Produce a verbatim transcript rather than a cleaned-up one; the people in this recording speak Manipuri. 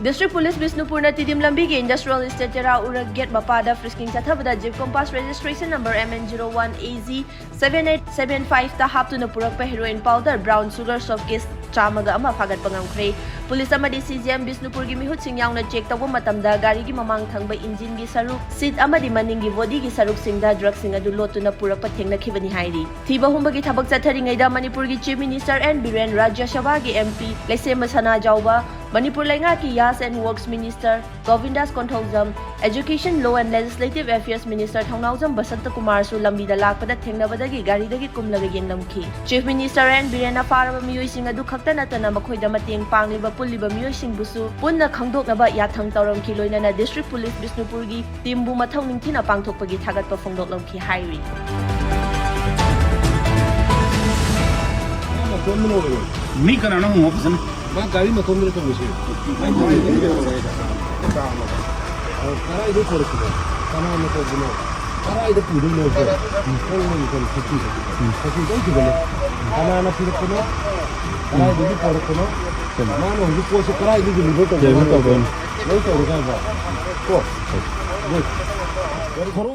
District Police ꯕꯤꯁꯅꯨꯄꯨꯔꯅ ꯇꯤꯗꯤꯝ ꯂꯝꯕꯤꯒꯤ Industrial Estate ꯇꯦꯔꯥ ꯎꯔꯛ gate ꯃꯄꯥꯗ frisking ꯆꯠꯊꯕꯗ Jeep Compass registration number M N zero one A Z seven eight seven five ꯇ ꯍꯥꯞꯇꯨꯅ ꯄꯨꯔꯛꯄ heroin powder brown sugar soap case ꯆꯥꯝꯃꯒ ꯑꯃ ꯐꯥꯒꯠꯄ ꯉꯝꯈ꯭ꯔꯦ꯫ ꯄꯨꯂꯤꯁ ꯑꯃꯗꯤ C G M ꯕꯤꯁꯅꯨꯄꯨꯔꯒꯤ ꯃꯤꯍꯨꯠꯁꯤꯡ ꯌꯥꯎꯅ check ꯇꯧꯕ ꯃꯇꯝꯗ ꯒꯥꯔꯤꯒꯤ ꯃꯃꯥꯡ ꯊꯪꯕ engine ꯒꯤ ꯁꯔꯨꯛ, seat ꯑꯃꯗꯤ ꯃꯅꯤꯡꯒꯤ body ꯒꯤ ꯁꯔꯨꯛꯁꯤꯡꯗ drugs ꯁꯤꯡ ꯑꯗꯨ ꯂꯣꯠꯇꯨꯅ ꯄꯨꯔꯛꯄ ꯊꯦꯡꯅꯈꯤꯕꯅꯤ ꯍꯥꯏꯔꯤ꯫ ꯊꯤꯕ ꯍꯨꯝꯕꯒꯤ ꯊꯕꯛ ꯆꯠꯊꯔꯤꯉꯩꯗ ꯃꯅꯤꯄꯨꯔꯒꯤ Chief Minister N ꯕꯤꯔꯦꯟ, ꯔꯥꯖ꯭ꯌ ꯁꯚꯥꯒꯤ M P ꯂꯩꯁꯦꯝꯕ ꯁꯅꯥꯖꯥꯎꯕ, ꯃꯅꯤꯄꯨꯔ ꯂꯩꯉꯥꯛꯀꯤ Yas and Works Minister ꯒꯣꯕꯤꯟꯗꯥꯁ Konthoujam, Education, Law and Legislative Affairs Minister ꯊꯧꯅꯥꯎꯖꯝ ꯕꯁꯟꯇ ꯀꯨꯃꯥꯔꯁꯨ ꯂꯝꯕꯤꯗ ꯂꯥꯛꯄꯗ ꯊꯦꯡꯅꯕꯗꯒꯤ ꯒꯥꯔꯤꯗꯒꯤ ꯀꯨꯝꯂꯒ ꯌꯦꯡꯂꯝꯈꯤ꯫ Chief Minister N ꯕꯤꯔꯦꯟꯅ ꯐꯥꯔꯕ ꯃꯤꯑꯣꯏꯁꯤꯡ ꯑꯗꯨ ꯈꯛꯇ ꯅꯠꯇꯅ ꯃꯈꯣꯏꯗ ꯃꯇꯦꯡ ꯄꯥꯡꯂꯤꯕ ꯄꯨꯜꯂꯤꯕ ꯃꯤꯑꯣꯏꯁꯤꯡꯕꯨꯁꯨ ꯄꯨꯟꯅ ꯈꯪꯗꯣꯛꯅꯕ ꯌꯥꯊꯪ ꯇꯧꯔꯝꯈꯤ꯫ ꯂꯣꯏꯅꯅ District Police ꯕꯤꯁꯅꯨꯄꯨꯔꯒꯤ team ꯕꯨ ꯃꯊꯧ ꯅꯤꯡꯊꯤꯅ ꯄꯥꯡꯊꯣꯛꯄꯒꯤ ꯊꯥꯒꯠꯄ ꯐꯣꯡꯗꯣꯛꯂꯝꯈꯤ ꯍꯥꯏꯔꯤ꯫ ꯃꯤ ꯀꯅꯥꯅꯣ ꯍꯪꯉꯣ ꯐꯖꯅ꯫ ꯃꯥ ꯒꯥꯔꯤ ꯃꯇꯣꯟꯗ ꯇꯣꯡꯉꯤꯁꯦ꯫ ꯀꯗꯥꯏꯗꯒꯤ ꯄꯣꯔꯛꯄꯅꯣ? ꯀꯅꯥꯅ ꯇꯧꯕꯅꯣ? ꯀꯗꯥꯏꯗ ꯄꯨꯗꯣꯏꯅꯣ? ꯈꯪꯉꯣꯏ ꯀꯩꯅꯣ ꯐꯠꯇꯦ꯫ ꯐꯠꯇꯦ ꯂꯣꯏ ꯊꯤꯒꯠꯂꯦ꯫ ꯀꯅꯥꯅ ꯄꯤꯔꯛꯄꯅꯣ? ꯀꯗꯥꯏꯗꯒꯤ ꯄꯣꯔꯛꯄꯅꯣ? ꯃꯥꯅ ꯍꯧꯖꯤꯛ ꯄꯣꯠꯁꯦ ꯀꯗꯥꯏꯗ deliver ꯇꯧꯕꯅꯣ? Deliver ꯇꯧꯗꯣꯏꯅꯣ꯫ ꯂꯣꯏ ꯇꯧꯔꯒ ꯍꯥꯏꯕ꯫ ꯀꯣ? ꯒꯥꯔꯤ ꯊꯧꯔꯣ꯫